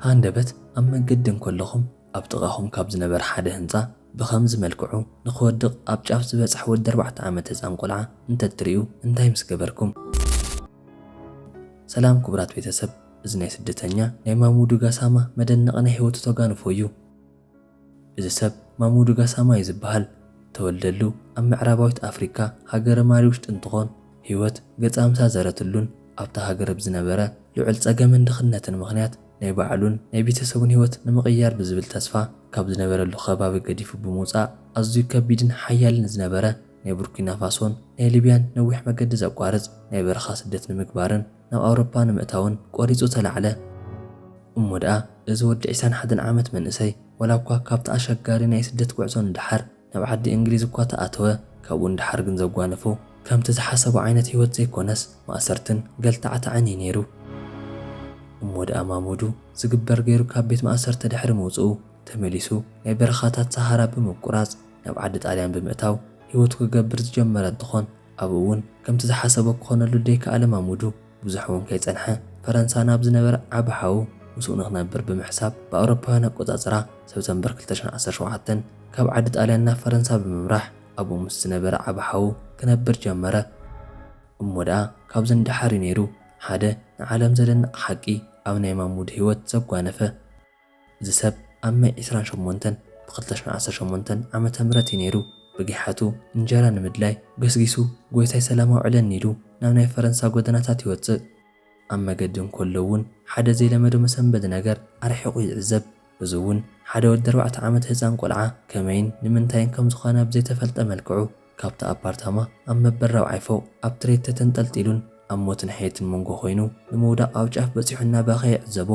ሃንደበት ኣብ መገዲ እንከለኹም ኣብ ጥቓኹም ካብ ዝነበረ ሓደ ህንጻ ብኸምዚ መልክዑ ንኽወድቕ ኣብ ጫፍ ዝበጽሐ ወዲ ኣርባዕተ ዓመት ህጻን ቆልዓ እንተትርእዩ እንታይ ምስ ገበርኩም? ሰላም ክቡራት ቤተሰብ፣ እዚ ናይ ስደተኛ ናይ ማሙዱ ጋሳማ መደነቒ ናይ ህይወቱ ተጓንፎ እዩ። እዚ ሰብ ማሙዱ ጋሳማ እዩ ዝበሃል። ተወልደሉ ኣብ ምዕራባዊት ኣፍሪካ ሃገረ ማሊ ውሽጢ እንትኾን ህይወት ገጻ ምሳ ዘረትሉን ኣብታ ሃገር ብዝነበረ ልዑል ጸገምን ድኽነትን ምኽንያት ናይ ባዕሉን ናይ ቤተሰቡን ህይወት ንምቕያር ብዝብል ተስፋ ካብ ዝነበረሉ ከባቢ ገዲፉ ብምውጻእ ኣዝዩ ከቢድን ሓያልን ዝነበረ ናይ ቡርኪና ፋሶን ናይ ሊብያን ነዊሕ መገዲ ዘቋርጽ ናይ በረኻ ስደት ንምግባርን ናብ ኣውሮፓ ንምእታውን ቆሪጹ ተላዕለ። እሞ ደኣ እዚ ወዲ ዕስራን ሓደን ዓመት መንእሰይ ዋላ እኳ ካብቲ ኣሸጋሪ ናይ ስደት ጉዕዞ ንደሓር ናብ ዓዲ እንግሊዝ እኳ ተኣተወ፣ ካብኡ ንደሓር ግን ዘጓነፎ ከምቲ ዝሓሰቦ ዓይነት ህይወት ዘይኮነስ ማእሰርትን ገልታዕታዕን እዩ ነይሩ። እሞ ደኣ ማሙዱ ዝግበር ገይሩ ካብ ቤት ማእሰርቲ ድሕሪ ምውፅኡ ተመሊሱ ናይ በረኻታት ሰሃራ ብምቁራፅ ናብ ዓዲ ጣልያን ብምእታው ህይወቱ ክገብር ዝጀመረ እንትኾን ኣብኡ እውን ከምቲ ዝሓሰቦ ክኾነሉ ደይከኣለ ማሙዱ ብዙሕ እውን ከይጸንሐ ፈረንሳ ናብ ዝነበረ ዓቢ ሓዉ ምስኡ ንኽነብር ብምሕሳብ ብኣውሮፓውያን ኣቆጻጽራ ሰብተምበር ክልተ ሽሕን ዓሰርተ ሸውዓተን ካብ ዓዲ ጣልያን ናብ ፈረንሳ ብምምራሕ ኣብኡ ምስ ዝነበረ ዓቢ ሓዉ ክነብር ጀመረ። እሞ ደኣ ካብዚ ንደሓር እዩ ነይሩ ሓደ ንዓለም ዘደንቕ ሓቂ ኣብ ናይ ማሙድ ህይወት ዘጓነፈ። እዚ ሰብ ኣብ መይ ዕስራን ሸሞንተን ብ ክልተ ሽሕን ዓሰርተ ሸሞንተን ዓመተ ምህረት እዩ ነይሩ ብጊሓቱ እንጀራ ንምድላይ ገስጊሱ ጎይታይ ሰላም ኣውዕለኒ ኢሉ ናብ ናይ ፈረንሳ ጎደናታት ይወጽእ። ኣብ መገዲ እንከሎ እውን ሓደ ዘይለመዶ መሰንበዲ ነገር ኣርሒቑ ይዕዘብ። እዚ እውን ሓደ ወዲ ኣርባዕተ ዓመት ህጻን ቆልዓ ከመይን ንምንታይን ከም ዝኾነ ብዘይተፈልጠ መልክዑ ካብቲ ኣፓርታማ ኣብ መበል ራብዓይ ፎቕ ኣብ ትሬት ተተንጠልጢሉን ኣብ ሞትን ሕየትን መንጎ ኮይኑ ንምውዳቕ ኣብ ጫፍ በጺሑ እናበኸየ ይዕዘቦ።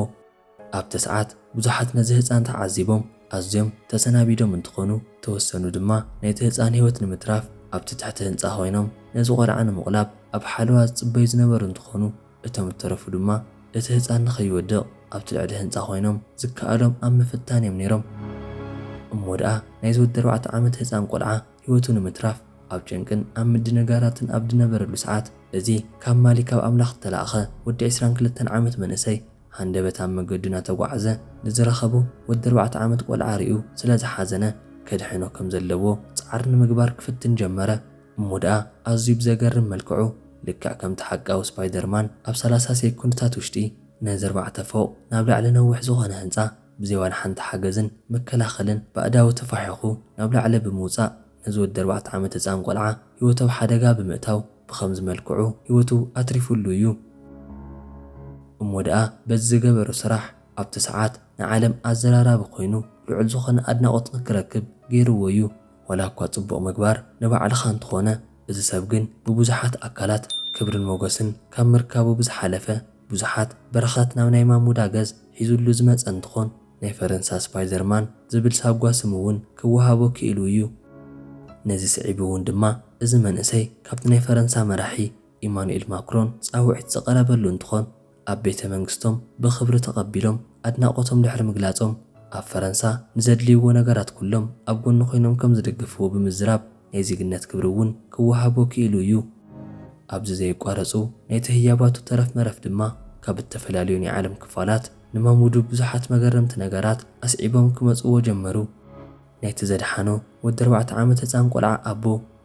ኣብቲ ሰዓት ብዙሓት ነዚ ህጻን ተዓዚቦም ኣዝዮም ተሰናቢዶም እንትኾኑ ተወሰኑ ድማ ነቲ ህጻን ህይወት ንምትራፍ ኣብቲ ትሕቲ ህንጻ ኮይኖም ነዚ ቆልዓ ንምቑላብ ኣብ ሓለዋ ዝጽበዩ ዝነበሩ እንትኾኑ እቶም እተረፉ ድማ እቲ ህጻን ንኸይወድቕ ኣብቲ ልዕሊ ህንጻ ኮይኖም ዝከኣሎም ኣብ ምፍታን እዮም ነይሮም። እሞ ደኣ ናይዚ ወዲ ኣርባዕተ ዓመት ህጻን ቆልዓ ህይወቱ ንምትራፍ ኣብ ጭንቅን ኣብ ምድንጋራትን ኣብ ዝነበረሉ ሰዓት እዚ ካብ ማሊ ካብ ኣምላኽ እተላእኸ ወዲ ዕስራን ክልተን ዓመት መንእሰይ ሃንደበት ኣብ መገዱ እናተጓዓዘ ንዝረኸቦ ወዲ ኣርባዕተ ዓመት ቆልዓ ርእዩ ስለ ዝሓዘነ ከድሕኖ ከም ዘለዎ ጻዕሪ ንምግባር ክፍትን ጀመረ። እሞ ደኣ ኣዝዩ ብዘገርም መልክዑ ልክዕ ከምቲ ሓቃዊ ስፓይደርማን ኣብ ሰላሳ ሴኮንድታት ውሽጢ ነዚ ኣርባዕተ ፎቕ ናብ ላዕሊ ነዊሕ ዝኾነ ህንጻ ብዘይ ዋላ ሓንቲ ሓገዝን መከላኸልን ብኣእዳዉ ተፋሒኹ ናብ ላዕሊ ብምውጻእ ነዚ ወዲ ኣርባዕተ ዓመት ህጻን ቆልዓ ህይወቱ ኣብ ሓደጋ ብምእታው ብኸምዚ መልክዑ ህይወቱ ኣትሪፉሉ እዩ። እሞ ደኣ በዚ ዝገበሮ ስራሕ ኣብቲ ሰዓት ንዓለም ኣዘራራቢ ኮይኑ ልዑል ዝኾነ ኣድናቖት ንክረክብ ገይርዎ እዩ። ዋላ እኳ ጽቡቕ ምግባር ንባዕልኻ እንተኾነ እዚ ሰብ ግን ብብዙሓት ኣካላት ክብርን ሞገስን ካብ ምርካቡ ብዝሓለፈ ብዙሓት በረኸት ናብ ናይ ማሙዳ ገዝ ሒዙሉ ዝመጸ እንትኾን ናይ ፈረንሳ ስፓይደርማን ዝብል ሳጓ ስም እውን ክወሃቦ ክኢሉ እዩ። ነዚ ስዒቡ እውን ድማ እዚ መንእሰይ ካብቲ ናይ ፈረንሳ መራሒ ኢማኑኤል ማክሮን ጻውዒት ዝቐረበሉ እንትኾን ኣብ ቤተ መንግስቶም ብኽብሪ ተቐቢሎም ኣድናቖቶም ድሕሪ ምግላጾም ኣብ ፈረንሳ ንዘድልይዎ ነገራት ኩሎም ኣብ ጎኑ ኮይኖም ከም ዝድግፍዎ ብምዝራብ ናይ ዜግነት ክብሪ እውን ክወሃቦ ክኢሉ እዩ። ኣብዚ ዘየቋረጹ ናይቲ ህያባቱ ተረፍ መረፍ ድማ ካብ እተፈላለዩ ናይ ዓለም ክፋላት ንማሙዱ ብዙሓት መገረምቲ ነገራት ኣስዒቦም ክመጽዎ ጀመሩ። ናይቲ ዘድሓኖ ወዲ ኣርባዕተ ዓመት ህጻን ቆልዓ ኣቦ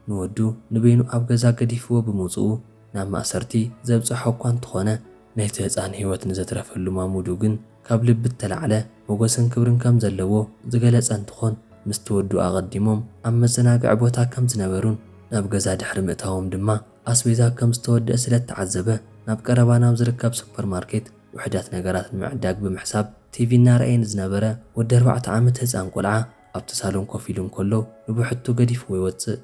ንወዱ ንበይኑ ኣብ ገዛ ገዲፍዎ ብምውጽኡ ናብ ማእሰርቲ ዘብጽሖ እኳ እንተኾነ ናይቲ ህጻን ህይወት ንዘትረፈሉ ማሙዱ ግን ካብ ልቢ እተላዕለ ሞገስን ክብርን ከም ዘለዎ ዝገለጸ እንትኾን ምስቲ ወዱ ኣቐዲሞም ኣብ መዘናግዒ ቦታ ከም ዝነበሩን ናብ ገዛ ድሕሪ ምእታዎም ድማ ኣስቤዛ ከም ዝተወደአ ስለ እተዓዘበ ናብ ቀረባ ናብ ዝርከብ ሱፐርማርኬት ውሑዳት ነገራት ንምዕዳግ ብምሕሳብ ቲቪ እናረኣየ ንዝነበረ ወዲ ኣርባዕተ ዓመት ህጻን ቆልዓ ኣብቲ ሳሎን ኮፍ ኢሉ እንከሎ ንብሕቱ ገዲፍዎ ይወጽእ።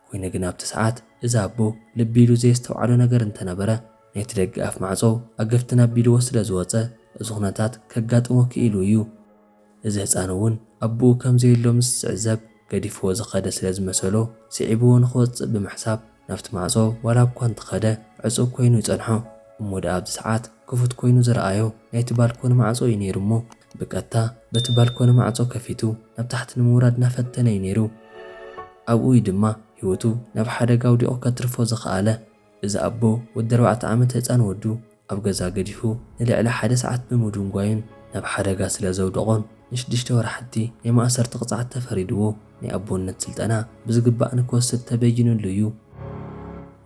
ኮይኑ ግን ኣብቲ ሰዓት እዚ ኣቦ ልቢ ኢሉ ዘየስተውዓሎ ነገር እንተነበረ ናይቲ ደገ ኣፍ ማዕጾ ኣገፍትን ኣቢልዎ ስለ ዝወጸ እዚ ኩነታት ከጋጥሞ ክኢሉ እዩ። እዚ ህጻን እውን ኣቦኡ ከም ዘየሎ ምስ ዝዕዘብ ገዲፍዎ ዝኸደ ስለ ዝመሰሎ ስዒብዎ ንኽወጽእ ብምሕሳብ ናብቲ ማዕጾ ዋላ እኳ እንተኸደ ዕጹው ኮይኑ ይጸንሖ። እሞ ደኣ ኣብዚ ሰዓት ክፉት ኮይኑ ዝረኣዮ ናይቲ ባልኮኒ ማዕጾ እዩ ነይሩ እሞ ብቀጥታ በቲ ባልኮኒ ማዕጾ ከፊቱ ናብ ታሕቲ ንምውራድ እናፈተነ እዩ ነይሩ። ኣብኡ እዩ ድማ ህይወቱ ናብ ሓደጋ ኣውዲቑ ከትርፎ ዝኸኣለ። እዚ ኣቦ ወዲ ኣርባዕተ ዓመት ህጻን ወዱ ኣብ ገዛ ገዲፉ ንልዕሊ ሓደ ሰዓት ብምድንጓዩን ናብ ሓደጋ ስለ ዘውደቖን ንሽዱሽተ ወራሕቲ ናይ ማእሰርቲ ቅፅዓት ተፈሪድዎ ናይ ኣቦነት ስልጠና ብዝግባእ ንክወስድ ተበይኑሉ እዩ።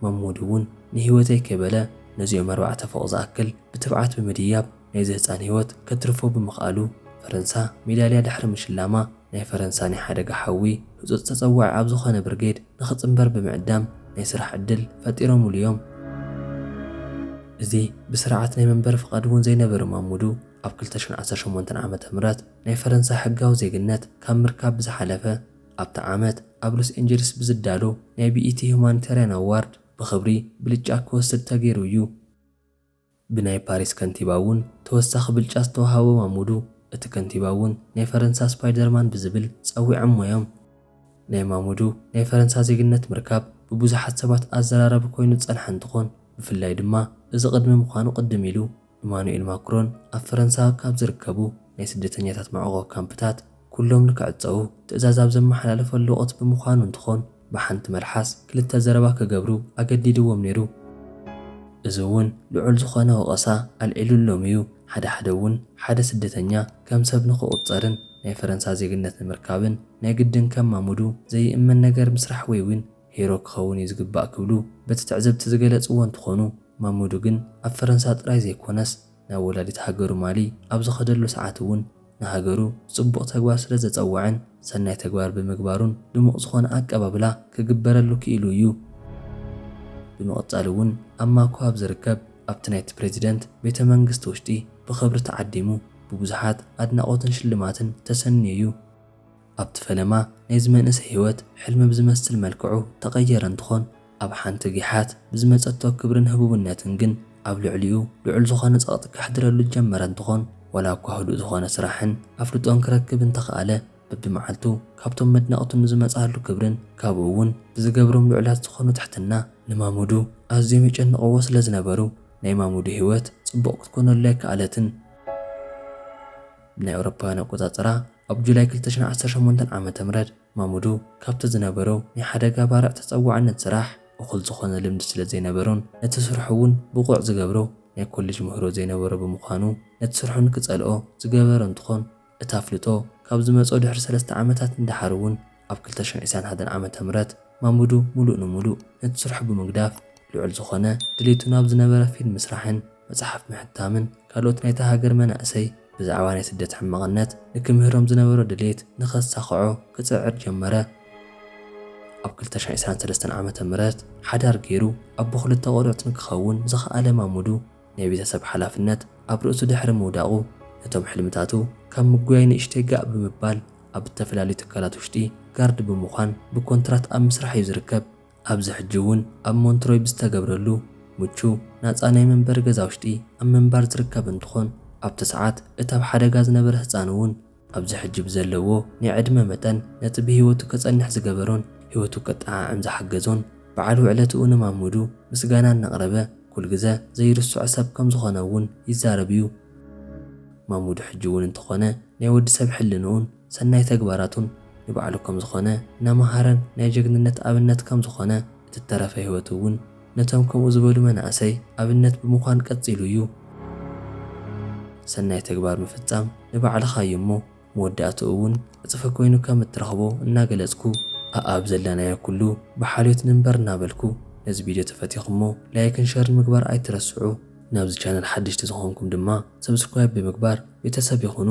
ማሙድ እውን ንህይወተይ ከይበለ ነዚኦም ኣርባዕተ ፎቕ ዝኣክል ብትብዓት ብምድያብ ናይዚ ህፃን ህይወት ከትርፎ ብምኽኣሉ ፈረንሳ ሜዳልያ ድሕሪ ምሽላማ ናይ ፈረንሳ ናይ ሓደጋ ሓዊ ህፁፅ ተፀዋዒ ኣብ ዝኾነ ብርጌድ ንኽፅምበር ብምዕዳም ናይ ስራሕ ዕድል ፈጢሮምሉ እዮም። እዚ ብስርዓት ናይ መንበሪ ፍቓድ እውን ዘይነበረ ማሙዱ ኣብ ክልተ ሽሕን ዓሰርተ ሸሞንተን ዓመተ ምህረት ናይ ፈረንሳ ሕጋዊ ዜግነት ካብ ምርካብ ብዝሓለፈ ኣብቲ ዓመት ኣብ ሎስ ኤንጀልስ ብዝዳሎ ናይ ቢኢቲ ሁማኒታርያን ኣዋርድ ብኽብሪ ብልጫ ክወስድ ተገይሩ እዩ። ብናይ ፓሪስ ከንቲባ እውን ተወሳኺ ብልጫ ዝተዋሃቦ ማሙዱ እቲ ከንቲባ እውን ናይ ፈረንሳ ስፓይደርማን ብዝብል ፀዊዖሞ እዮም። ናይ ማሙዱ ናይ ፈረንሳ ዜግነት ምርካብ ብብዙሓት ሰባት ኣዘራራቢ ኮይኑ ዝፀንሐ እንትኾን ብፍላይ ድማ እዚ ቅድሚ ምዃኑ ቅድም ኢሉ ኢማኑኤል ማክሮን ኣብ ፈረንሳ ካብ ዝርከቡ ናይ ስደተኛታት መዕቖቢ ካምፕታት ኩሎም ንክዕፀዉ ትእዛዝ ኣብ ዘመሓላለፈሉ ወቕት ብምዃኑ እንትኾን ብሓንቲ መልሓስ ክልተ ዘረባ ክገብሩ ኣገዲድዎም ነይሩ። እዚ እውን ልዑል ዝኾነ ወቐሳ ኣልዒሉሎም እዩ። ሓደ ሓደ እውን ሓደ ስደተኛ ከም ሰብ ንክቑፀርን ናይ ፈረንሳ ዜግነት ንምርካብን ናይ ግድን ከም ማሙዱ ዘይእመን ነገር ምስራሕ ወይ እውን ሄሮ ክኸውን እዩ ዝግባእ ክብሉ በቲ ትዕዝብቲ ዝገለፅዎ እንትኾኑ ማሙዱ ግን ኣብ ፈረንሳ ጥራይ ዘይኮነስ ናብ ወላዲት ሃገሩ ማሊ ኣብ ዝኸደሉ ሰዓት እውን ንሃገሩ ብፅቡቕ ተግባር ስለ ዘፀወዐን ሰናይ ተግባር ብምግባሩን ድሙቕ ዝኾነ ኣቀባብላ ክግበረሉ ክኢሉ እዩ። ብምቕፃል እውን ኣብ ማኮ ኣብ ዝርከብ ኣብቲ ናይቲ ፕሬዚደንት ቤተ መንግስቲ ውሽጢ ብኽብሪ ተዓዲሙ ብብዙሓት ኣድናቖትን ሽልማትን ተሰንዩ እዩ። ኣብቲ ፈለማ ናይዚ መንእሰይ ህይወት ሕልሚ ብዝመስል መልክዑ ተቐየረ እንትኾን ኣብ ሓንቲ ጊሓት ብዝመፀቶ ክብርን ህቡብነትን ግን ኣብ ልዕሊኡ ልዑል ዝኾነ ፀቕጢ ከሕድረሉ ዝጀመረ እንትኾን ዋላ እኳ ህዱእ ዝኾነ ስራሕን ኣፍልጦን ክረክብ እንተኸኣለ በብመዓልቱ ካብቶም መድነቕቱ ንዝመፅኣሉ ክብርን ካብኡ እውን ብዝገብሮም ልዑላት ዝኾኑ ትሕትና ንማሙዱ ኣዝዮም የጨንቕዎ ስለ ዝነበሩ ናይ ማሙዱ ህይወት ፅቡቕ ክትኮነሉ ኣይከኣለትን። ብናይ ኣውሮፓውያን ኣቆፃፅራ ኣብ ጁላይ ክልተ ሽሕን ዓሰርተ ሸሞንተን ዓመተ ምህረት ማሙዱ ካብቲ ዝነበሮ ናይ ሓደጋ ባርዕ ተፀዋዕነት ስራሕ እኹል ዝኾነ ልምዲ ስለ ዘይነበሮን ነቲ ስርሑ እውን ብቑዕ ዝገብሮ ናይ ኮሌጅ ምህሮ ዘይነበሮ ብምዃኑ ነቲ ስርሑ ንክፀልኦ ዝገበረ እንትኾን እቲ ኣፍልጦ ካብ ዝመፅኦ ድሕሪ ሰለስተ ዓመታት እንዳሓር እውን ኣብ ክልተ ሽሕን ዕስራን ሓደን ዓመተ ምህረት ማሙዱ ሙሉእ ንሙሉእ ነቲ ስርሑ ብምግዳፍ ልዑል ዝኾነ ድሌቱ ናብ ዝነበረ ፊልም ምስራሕን መፅሓፍ ምሕታምን ካልኦት ናይታ ሃገር መናእሰይ ብዛዕባ ናይ ስደት ሕማቕነት ንክምህሮም ዝነበሮ ድሌት ንኸሳኽዖ ክፅዕር ጀመረ። ኣብ ክልተ ሽሕን ዕስራን ሰለስተን ዓመተ ምህረት ሓዳር ገይሩ ኣቦ ክልተ ቆልዑት ንክኸውን ዝኸኣለ ማሙዱ ናይ ቤተሰብ ሓላፍነት ኣብ ርእሱ ድሕሪ ምውዳቑ ነቶም ሕልምታቱ ካብ ምጉያይ ንእሽተይ ጋእ ብምባል ኣብ ዝተፈላለዩ ትካላት ውሽጢ ጋርድ ብምዃን ብኮንትራት ኣብ ምስራሕ እዩ ዝርከብ። ኣብዚ ሕጂ እውን ኣብ ሞንትሮይ ብዝተገብረሉ ምቹ ናፃ ናይ መንበሪ ገዛ ውሽጢ ኣብ ምንባር ዝርከብ እንትኾን ኣብቲ ሰዓት እቲ ኣብ ሓደጋ ዝነበረ ህፃን እውን ኣብዚ ሕጂ ብዘለዎ ናይ ዕድመ መጠን ነቲ ብህይወቱ ከፀንሕ ዝገበሮን ህይወቱ ከጠዓዕም ዝሓገዞን በዓል ውዕለትኡ ንማሙዱ ምስጋና እናቕረበ ኩልግዘ ዘይርስዖ ሰብ ከም ዝኾነ እውን ይዛረብ እዩ። ማሙዱ ሕጂ እውን እንተኾነ ናይ ወዲ ሰብ ሕልንኡን ሰናይ ተግባራቱን ንባዕሉ ከም ዝኾነ እናመሃረን ናይ ጀግንነት ኣብነት ከም ዝኾነ እቲ ተረፈ ህይወቱ እውን ነቶም ከምኡ ዝበሉ መናእሰይ ኣብነት ብምዃን ቀፂሉ እዩ። ሰናይ ተግባር ምፍፃም ንባዕልኻ እዩ እሞ መወዳእትኡ እውን ዕፅፊ ኮይኑ ከም እትረኽቦ እናገለፅኩ ኣኣብ ዘለናዮ ኩሉ ብሓልዮት ንንበር እናበልኩ ነዚ ቪድዮ ተፈቲኹሞ ላይክን ሸርን ምግባር ኣይትረስዑ። ናብዚ ቻነል ሓደሽቲ ዝኾንኩም ድማ ሰብስክራይብ ብምግባር ቤተሰብ ይኹኑ።